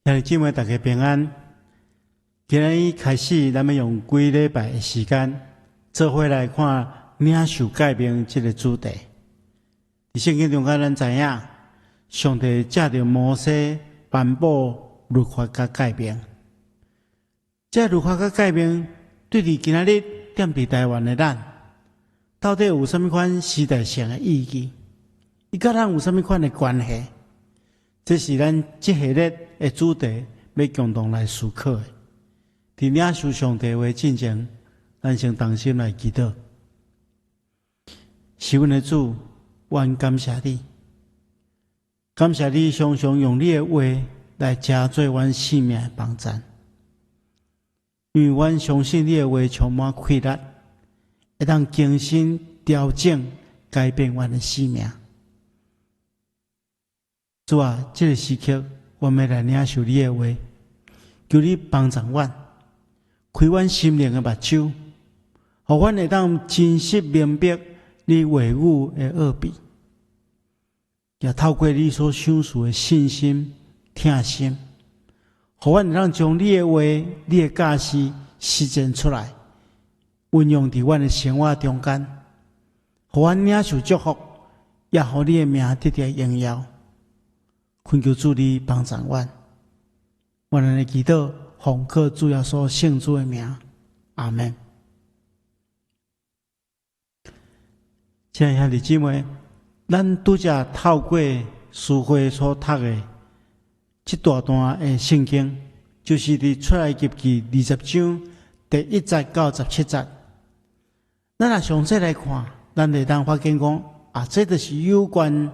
兄弟姊妹，大家平安。今日開始，咱欲用幾禮拜的時間，做伙來看領受誡命這个主題。佇聖經中間，咱知影，上帝藉著摩西頒布律法佮誡命。這律法佮誡命，對佇今仔日踮佇台灣的咱，到底有啥物款時代性的意義？伊佮咱有啥物款的關係？這是咱這系列的主題，欲共同來思考的。佇領受上帝話進前，咱先同心來祈禱。是阮的主，阮感謝你，感謝你常常用你的話來成做阮生命的幫贊。因為阮相信你的話充滿氣力，會當更新、調整、改變阮的生命。主啊，這个時刻，我們來領受你的話，求你幫助阮，開阮心靈的目睭，予阮會當真實明白你話語的奧秘，也透過你所賞賜的信心、疼心，予阮會當將你的話、你的教示實踐出來，運用佇阮的生活中間，予阮領受祝福，也予你的名得著榮耀。懇求主你幫助阮，阮按呢祈禱，奉靠主耶穌聖子的名，阿門。親愛兄弟姊妹，咱拄才透過書會所讀的這大段的聖經，就是佇出埃及記20章第1節到17節。咱若詳細來看，咱會當發現講，啊，這就是有關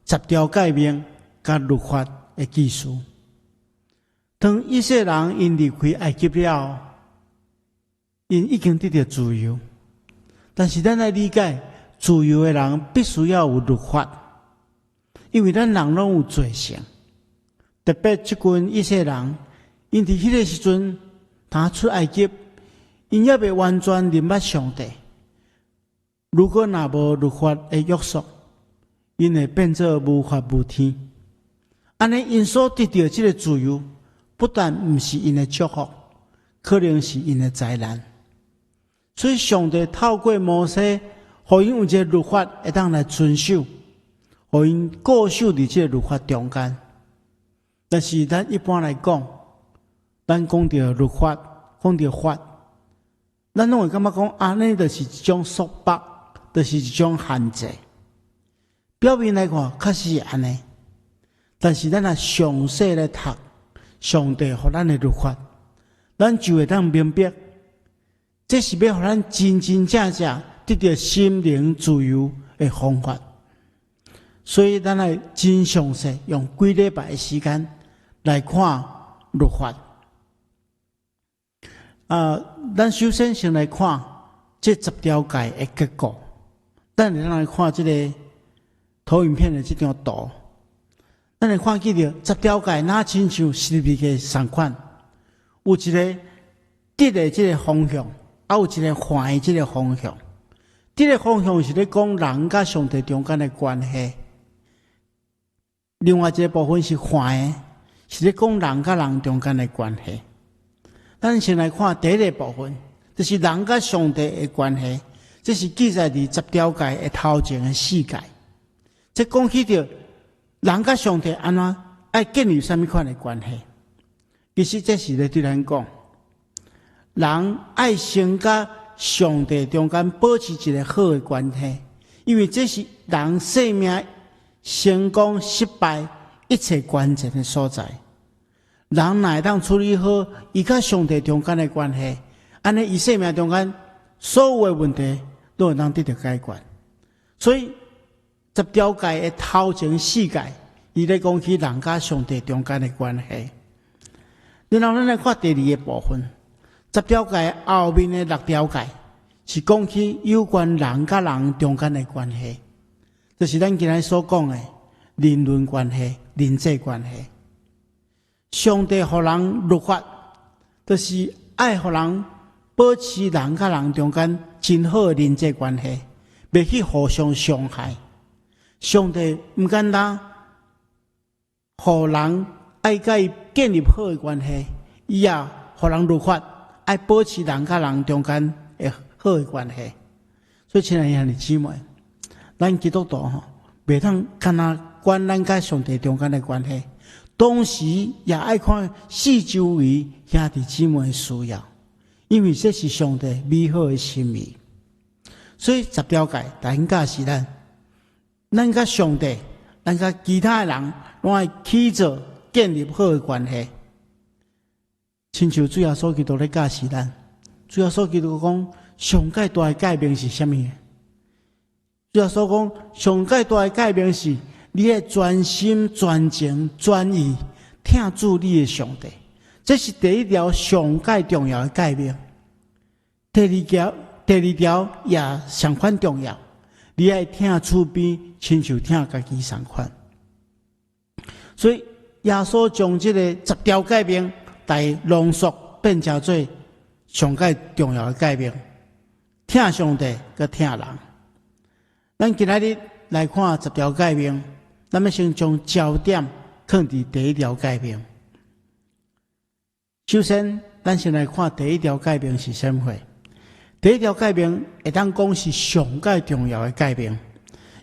十條誡命佮律法的記事。當以色列人𪜶離開埃及了，𪜶已經得著自由。但是咱愛理解，自由的人必須要有律法，因為咱人攏有罪性。特別這群以色列人，𪜶佇彼个時陣，當出埃及，𪜶猶未完全認捌上帝。如果若無律法的約束，𪜶會變做無法無天。按呢，𪜶所得著這个自由，不但毋是𪜶的祝福，可能是𪜶的災難。所以，上帝透過摩西，予𪜶有一个律法會當來遵守，予𪜶固守佇這个律法中間。但是，咱一般來講，咱講著律法，講著法，咱攏會感覺講，按呢就是一種束縛，就是一種限制。表面來看，確實是按呢。但是，咱若詳細來讀上帝予咱的律法，咱就會當明白，這是欲予咱真真正正得著心靈自由的方法。所以，咱愛真詳細用幾禮拜的時間來看律法。啊，咱首先先來看這十條誡的結構。咱會當來看這个投影片的這張圖。咱會看見著十條誡，若親像十字架仝款，有一个直的這个方向，啊有一个橫的這个方向。直的方向是咧講人佮上帝中間的關係，另外一个部分是橫的，是咧講人佮人中間的關係。咱先來看第一个部分，就是人佮上帝的關係，這是記載佇十條誡的頭前的四誡。這講起著人佮上帝按怎愛建立啥物款的關係？其實這是咧對咱講，人愛先佮上帝中間保持一个好的關係，因為這是人生命成功失敗一切關鍵的所在。人若會當處理好伊佮上帝中間的關係，按呢伊生命中間所有的問題攏會當得著解決。所以十條誡的頭前四誡，伊咧講起人佮上帝中間的關係。然後咱來看第二個部分，十條誡後面的六條誡是講起有關人佮人中間的關係，就是咱今日所講的人倫關係、人際關係。上帝予人律法，就是愛予人保持人佮人中間真好的人際關係，袂去互相傷害。上帝毋簡單，予人愛佮伊建立好的關係，伊也予人律法，愛保持人佮人中間的好的關係。所以，親愛兄弟姊妹，咱基督徒吼，袂當干焦管咱佮上帝中間的關係，同時也愛看四周圍兄弟姊妹的需要，因為這是上帝美好的心意。所以十條誡，逐項教示咱，咱佮上帝，咱佮其他的人，攏愛去做建立好的關係。親像主耶穌基督咧教示咱，主耶穌基督講，上蓋大的誡命是啥物？主耶穌講，上蓋大的誡命是，你愛全心、全情、全意疼主你的上帝。這是第一條上蓋重要的誡命。第二條，第二條也相款重要，你愛疼厝邊，親像疼家己相款。所以耶穌將這個十條誡命，來濃縮變成做上蓋重要的誡命。疼上帝，佮疼人。咱今仔日來看十條誡命，咱欲先將焦點放佇第一條誡命。首先，咱先來看第一條誡命是啥物貨。第一條誡命會當講是上蓋重要的誡命，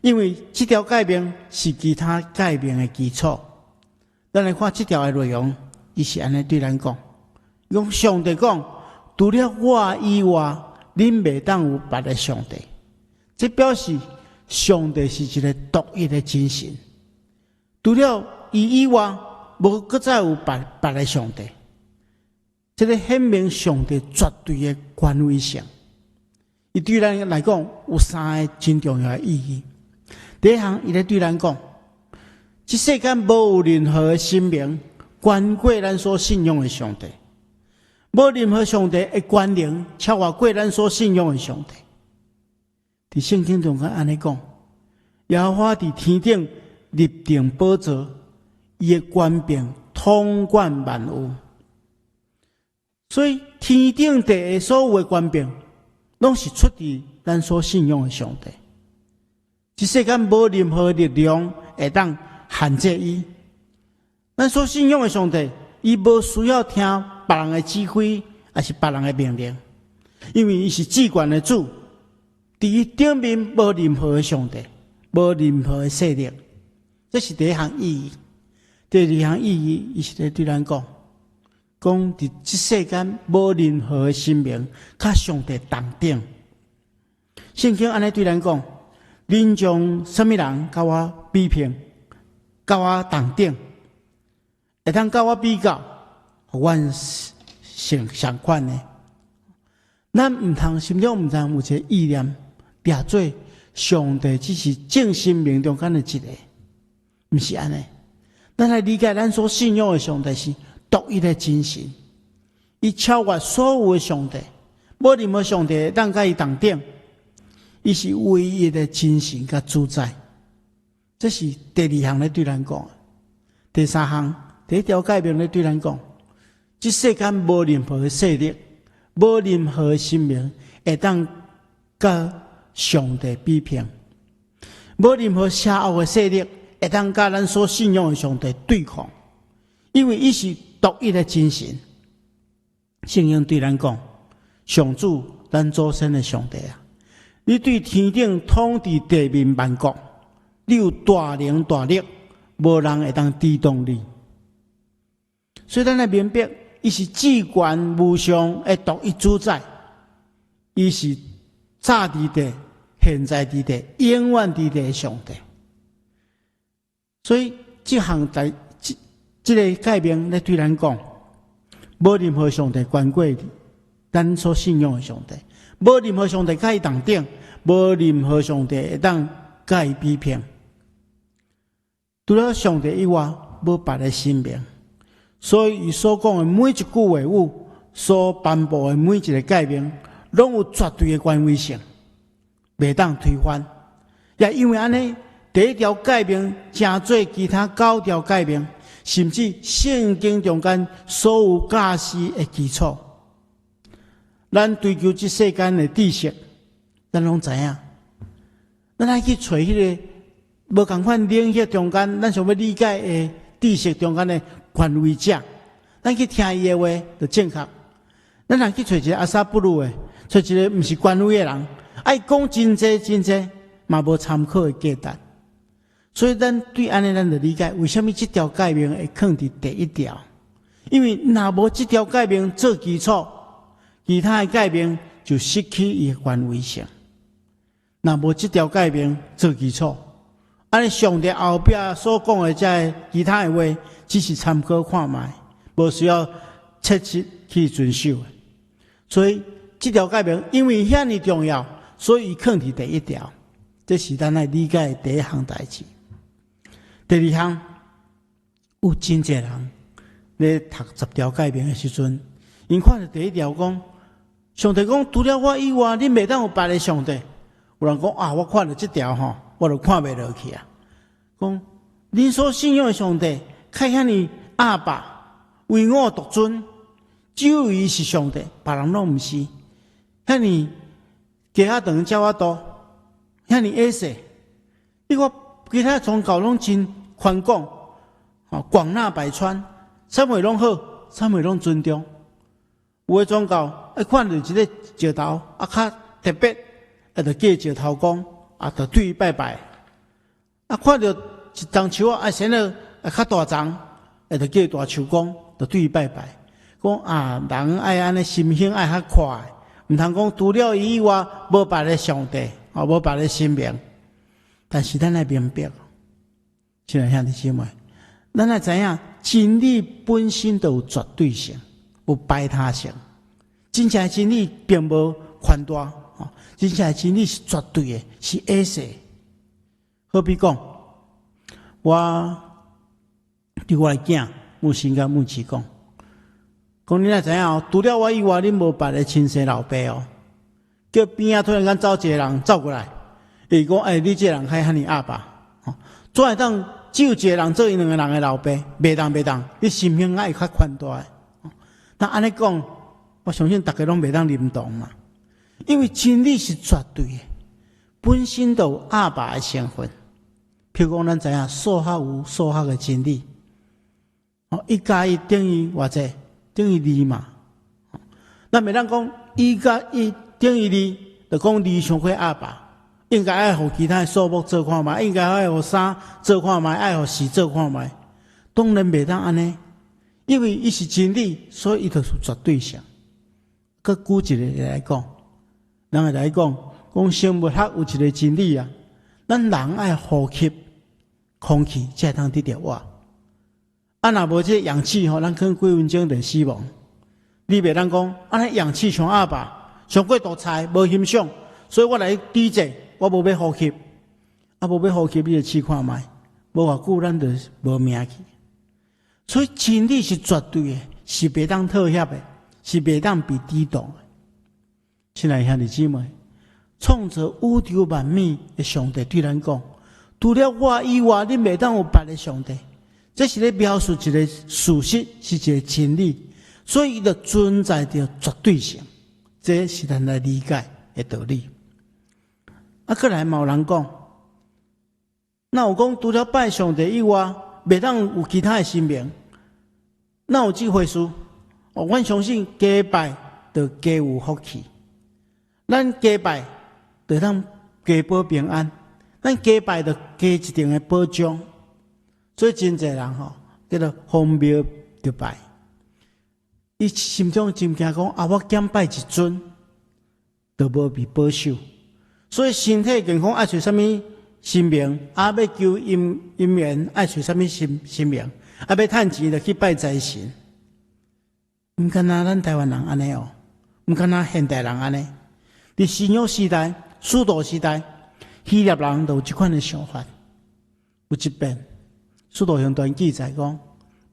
因為這條誡命是其他誡命的基礎。咱來看這條的內容，伊是按呢對咱講：用上帝講，除了我以外，恁袂當有別的上帝。這表示上帝是一個獨一的真神，除了伊以外，無閣再有別的上帝。這個顯明上帝絕對的權威性。伊對咱來講有三個真重要的意義。第一項，伊咧對咱講，這世間無有任何的神明懸過咱所信仰的上帝，無任何上帝的權能超越過咱所信仰的上帝。佇聖經中間按呢講，耶和華佇天頂立定寶座，伊的權柄統管萬有。所以天頂地的所有的權柄，攏是出自咱所信仰的上帝。這世間無任何力量會當限制伊。咱所信仰的上帝，伊無需要聽別人的指揮，抑是別人的命令，因為伊是至懸的主。佇伊頂面無任何的上帝，無任何的勢力。這是第一項意義。第二項意義，伊是咧對咱講，講佇這世間無任何的神明佮上帝同等。聖經按呢對咱講，恁將啥物人佮我比拼，佮我同等，會當佮我比較，予阮相相款的。咱毋通心中毋通有一個意念，掠做上帝只是眾神明中間的一個，毋是按呢。咱來理解，咱所信仰的上帝是獨一的真神，伊超越所有的上帝，無任何上帝會當佮伊同等，伊是唯一的真神佮主宰。這是第二項咧對咱講。第三項，第一條誡命咧對咱講，這世間無任何的勢力，無任何的神明會當佮上帝比拼，無任何邪惡的勢力會當佮咱所信仰的上帝對抗，因為伊是獨一的真神。聖經對咱講，上主咱祖先的上帝啊，你對天頂統治地面萬國，你有大能大力，無人會當抵擋你。所以咱來明白，伊是至懸無上的獨一主宰，伊是早佇地、現在佇地、永遠佇地的上帝。所以這項代這這个誡命咧對咱講，無任何上帝懸過咱所信仰的上帝，無任何上帝佮伊同等，無任何上帝會當佮伊比拼。除了上帝以外，無別的神明。所以，伊所講的每一句話語，所頒布的每一个誡命，攏有絕對的權威性，袂當推翻。也因為按呢，第一條誡命成做其他九條誡命，甚至聖經中間所有教示的基礎。咱追求這世間的知識，咱攏知影。咱愛去揣彼个無仝款領域中間，咱想欲理解的知識中間的權威者，咱去聽伊的話就正確。咱若去揣一个阿薩布魯的，揣一個毋是權威的人，伊講真濟真濟，嘛無參考的價值。所以咱對按呢，咱就理解為啥物這條誡命會囥佇第一條。因為若無這條誡命做基礎，其他的誡命就失去伊的權威性。若無這條誡命做基礎，按呢上帝後壁所講的這个其他的話，只是參考看覓，無需要切實去遵守。所以這條誡命因為遐爾重要，所以伊囥佇第一條。這是咱愛理解的第一項代誌。第二項，有真濟人咧讀十條誡命的時陣，𪜶看著第一條講，上帝講除了我以外，恁袂當有別个上帝。有人講啊，我看著這條吼，我就看袂落去啊。講恁所信仰的上帝，較遐爾鴨霸，唯我獨尊，只有伊是上帝，別人攏毋是。遐爾雞仔長鳥仔肚，遐爾矮細，你看其他宗教攏真寬廣，吼廣納百川，啥物攏好，啥物攏尊重。有的宗教一看著一个石頭啊，較特別，啊，就叫石頭公，啊，就對伊拜拜。啊，看著一叢樹啊，生了啊較大叢，啊，就叫大樹公，就對伊拜拜。講啊，人愛按呢心胸愛較闊，毋通講除了伊以外，無別个上帝，哦，無別個神明。但是咱愛明白，親愛兄弟姊妹，咱愛知影真理本身就有絕對性，有排他性。真正的真理並無寬大，吼，真正的真理是絕對的，是會使。好比講，我對我的囝牧師佮牧師講，講你若知影哦，除了我以外，恁無別个親生老爸哦。叫邊仔突然間走一個人走過來，伊講：欸，你這個人較遐爾鴨霸，吼，怎會當只有一個人做𪜶兩個人的老爸？袂當袂當，你心胸愛較寬大的。那按呢講，我相信逐家攏袂當認同嘛，因為真理是絕對的，本身就有鴨霸的成分。譬如講，咱知影數學有數學的真理，哦，1加1等於偌濟？等於二嘛。咱袂當講1加1等於2，就講二傷過鴨霸，應該愛予其他的數目做看覓，應該愛予三做看覓，愛予四做看覓。當然袂當按呢，因為伊是真理，所以伊就是絕對性。閣舉一個例來講，人會來講，講生物學有一個真理啊，咱人愛呼吸空氣才會當得著活。啊，若無這個氧氣吼，咱可能幾分鐘就死亡。你袂當講，按呢氧氣傷鴨霸，傷過毒菜，無欣賞，所以我來抵制，我無欲呼吸。啊，無欲呼吸，你就試看覓，無偌久咱就無命去。所以真理是絕對的，是袂當妥協的，是袂當被抵擋的。親愛兄弟姊妹，創造宇宙萬物的上帝對咱講：除了我以外，恁袂當有別个上帝。這是咧描述一個事實，是一個真理，所以伊就存在著絕對性。這是咱來理解的道理。啊，閣來嘛有人講，若有講除了拜上帝以外，袂當有其他的神明，哪有這回事？哦，阮相信加拜就加有福氣，咱加拜就通加保平安，咱加拜就加一定的保障。所以真濟人吼，叫做逢廟就拜，伊心中真驚講啊，我減拜一尊，就無被保守。所以身體健康愛揣啥物神明，啊，欲求姻姻緣愛揣啥物神神明，啊，欲趁錢就去拜財神。毋干焦咱台灣人按呢哦，毋干焦現代人按呢。佇新約時代、使徒時代，希臘人就有這款的想法。有一遍，使徒行傳記載講，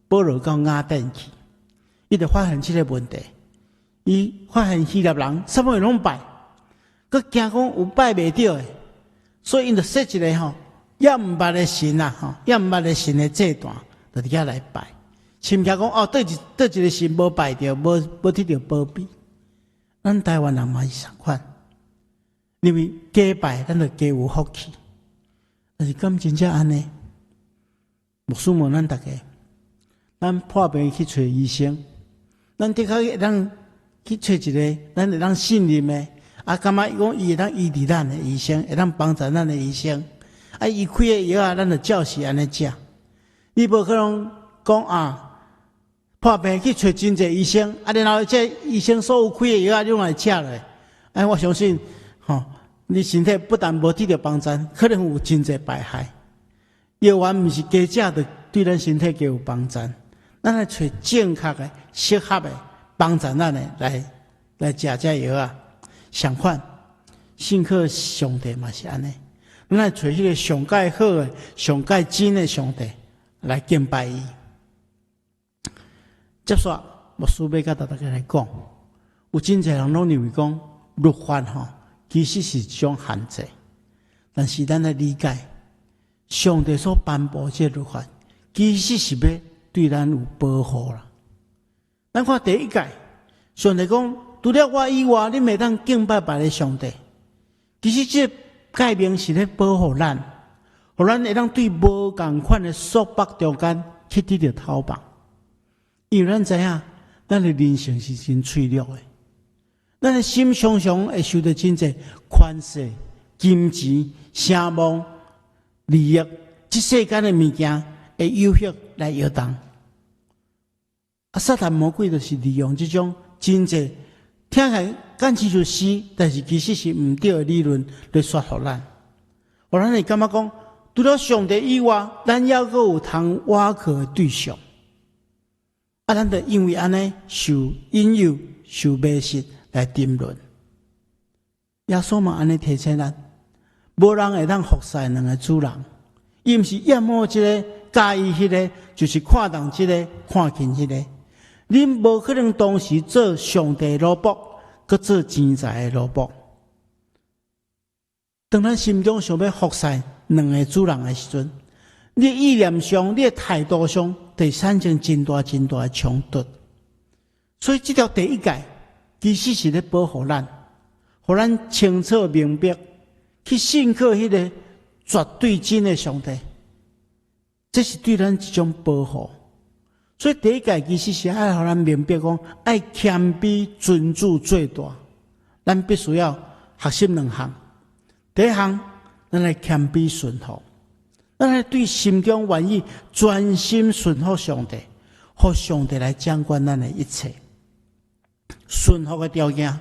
保羅到雅典去，伊就發現這个問題。伊發現希臘人啥物攏拜，閣驚講有拜袂著的，所以𪜶就設一个吼，猶毋捌的神啊，吼，猶毋捌的神的祭壇，就佇遐來拜。深驚講哦，佗一佗一个神無拜著，無無得著保庇。咱台灣人嘛是仝款，因為加拜，咱就加有福氣。但是敢真正按呢？牧師問咱逐家，咱破病去揣醫生，咱的確會當去揣一个咱會當信任的，啊，感覺講伊會當醫治咱的醫生，會當幫助咱的醫生。啊，伊開的藥啊，咱就照時按呢食。你無可能講啊，破病去揣真濟醫生，啊，然後這醫生所有開的藥啊，你攏來食咧。哎，我相信，吼，你身體不但無得著幫助，可能有真濟敗害。藥丸毋是加食就對咱身體加有幫助，咱愛揣正確的、適合的幫助咱的來食這藥啊。相反，信靠上帝嘛是按呢，咱愛揣彼个上蓋好的、上蓋真的上帝來敬拜伊。接續，牧師欲共大家來講，有真濟人攏認為講律法吼，其實是一種限制，但是咱愛理解，上帝所頒布這個律法，其實是欲對咱有保護啦。咱看第一誡，上帝講，除了我以外，你袂當敬拜別个上帝。其實這個誡命是咧保護咱，予咱會當對無仝款的束縛中間去得著透放。因為咱知影，咱的人性是真脆弱的，咱的心常常會受著真濟權勢、金錢、聲望、利益，這世間的物件的誘惑來搖動。啊，撒旦魔鬼就是利用這種真濟聽起來敢親像是，但是其實是毋對的理論來說服咱。予咱會感覺講，除了上帝以外，咱猶閣有通倚靠的對象。啊，咱就因為按呢受引誘、受迷失來沉淪。耶穌嘛按呢提醒咱，無人會當服侍兩个主人。伊毋是厭惡這个，佮意彼个，就是看重這个，看輕彼个。恁無可能同時做上帝奴僕，閣做錢財的奴僕。當咱心中想欲服侍兩个主人的時陣，你的意念上、你的態度上，會產生真大真大的衝突。所以這條第一誡其實是咧保護咱，予咱清楚明白去信靠彼个絕對真的上帝，這是對咱一種保護。所以第一誡其實是愛予咱明白講，愛謙卑尊主做大，咱必須要學習兩項。第一項，咱來謙卑順服，咱來對心中願意專心順服上帝，予上帝來掌管咱的一切。順服的條件，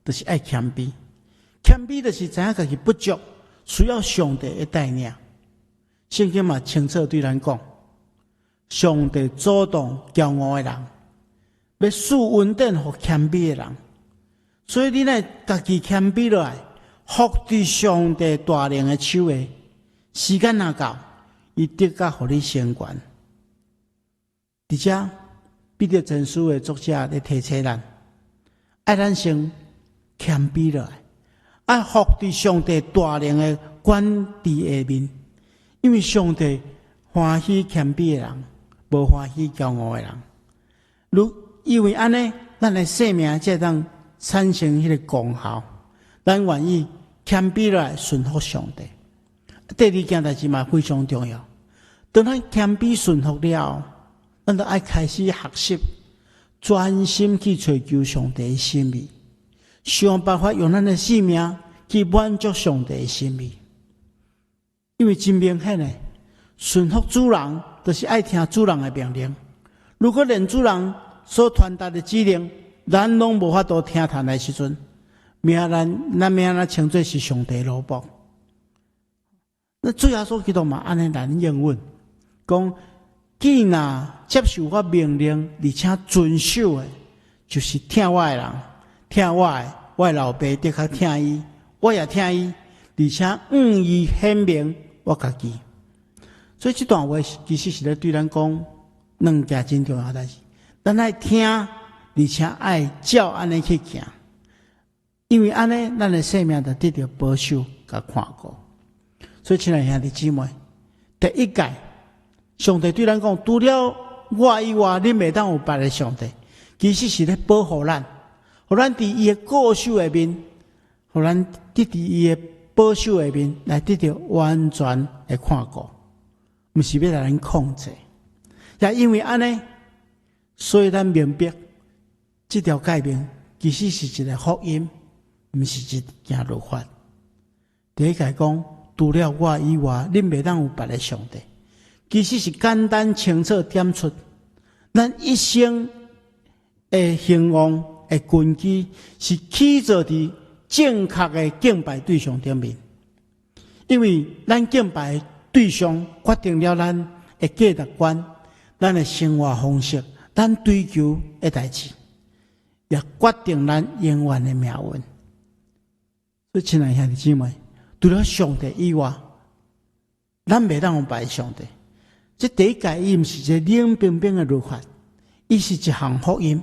就是愛謙卑。謙卑就是知影家己不足，需要上帝的帶領。聖經嘛清楚對咱講，上帝阻擋驕傲的人，欲賜恩典予謙卑的人。所以你若家己謙卑落來，服佇上帝大能的手下，時間若到，伊的確予你成全。佇遮彼得前書的作者咧提醒咱，愛咱先謙卑落來，愛服佇上帝大能的管治下面，因為上帝歡喜謙卑的人，無歡喜驕傲的人。如因為按呢，咱的生命才會當產生彼个功效。咱願意謙卑落來順服上帝。第二件代誌嘛非常重要。當咱謙卑順服了後，咱就愛開始學習，專心去追求上帝的心意，想辦法用咱的生命去滿足上帝的心意。因為真明顯的，順服主人就是愛聽主人的命令。如果連主人所傳達的指令，咱攏無法度聽從的時陣，咱欲按怎稱做是上帝奴僕？那主耶穌基督嘛按呢來應允，講既若接受我命令，而且遵守的，就是疼我的人，疼我的，我的老爸的確疼伊，我也疼伊，而且向伊顯明我家己。所以這段話其實是咧對咱講兩件真重要代誌，咱愛聽，而且愛照按呢去行。因為按呢，咱的生命就得著保守佮看顧。所以，親愛兄弟姊妹，第一誡，上帝對咱講，除了我以外，恁袂當有別个上帝。其實是咧保護咱，予咱佇伊的顧守下面，予咱得佇伊的保守下面來得著完全的看顧，毋是欲來咱控制。也因為按呢，所以咱明白，這條誡命其實是一个福音，毋是一件律法。第一誡講，除了我以外，恁袂當有別个上帝。其實是簡單清楚點出，咱一生的興旺的根基是起坐佇正確的敬拜對象頂面。因為咱敬拜對象決定了咱的價值觀、咱的生活方式、咱追求的代誌，也決定咱永遠的命運。所以，親愛兄弟姊妹，除了上帝以外，咱袂當有別上帝。這第一誡伊毋是一个冷冰冰的律法，伊是一項福音。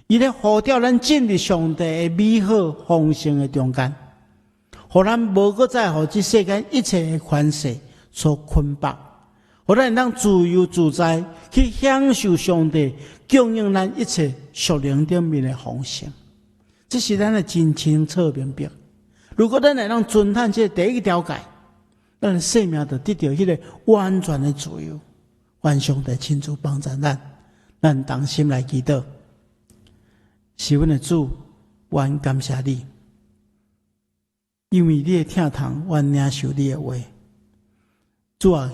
伊咧呼召咱進入上帝的美好豐盛的中間，予咱無閣再予這世間一切的權勢所捆綁，予咱會當自由自在去享受上帝供應咱一切屬靈頂面的豐盛。這是咱的真清楚明白。如果咱會當遵行這第一條誡，咱的生命就得著彼个完全的自由。願上帝親自幫助咱，咱同心來祈禱。是阮的主，阮感謝你，因為你的疼痛，阮領受你的話。主啊，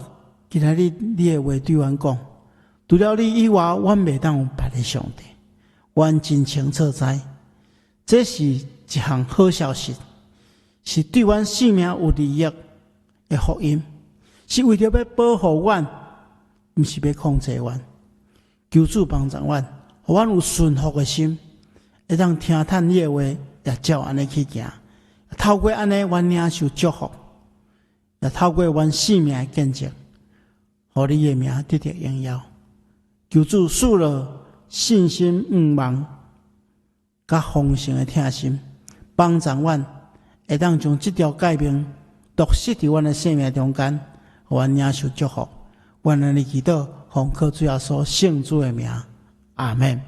今仔日你的話對阮講，除了你以外，阮袂當有別个上帝。阮真清楚知，這是一項好消息，是對阮性命有利益的福音，是為著欲保護阮，毋是欲控制阮。求主幫助阮，予阮有順服的心，會當聽迵你的話，也照按呢去行。透過按呢，阮領受祝福，也透過阮生命的見證，予你的名得著榮耀。求主賜予信心、向望、佮豐盛的疼心，幫助阮會當將這條誡命落實佇阮的生命中間，予阮領受祝福。阮按呢祈禱，奉靠主耶穌聖子的名，阿門。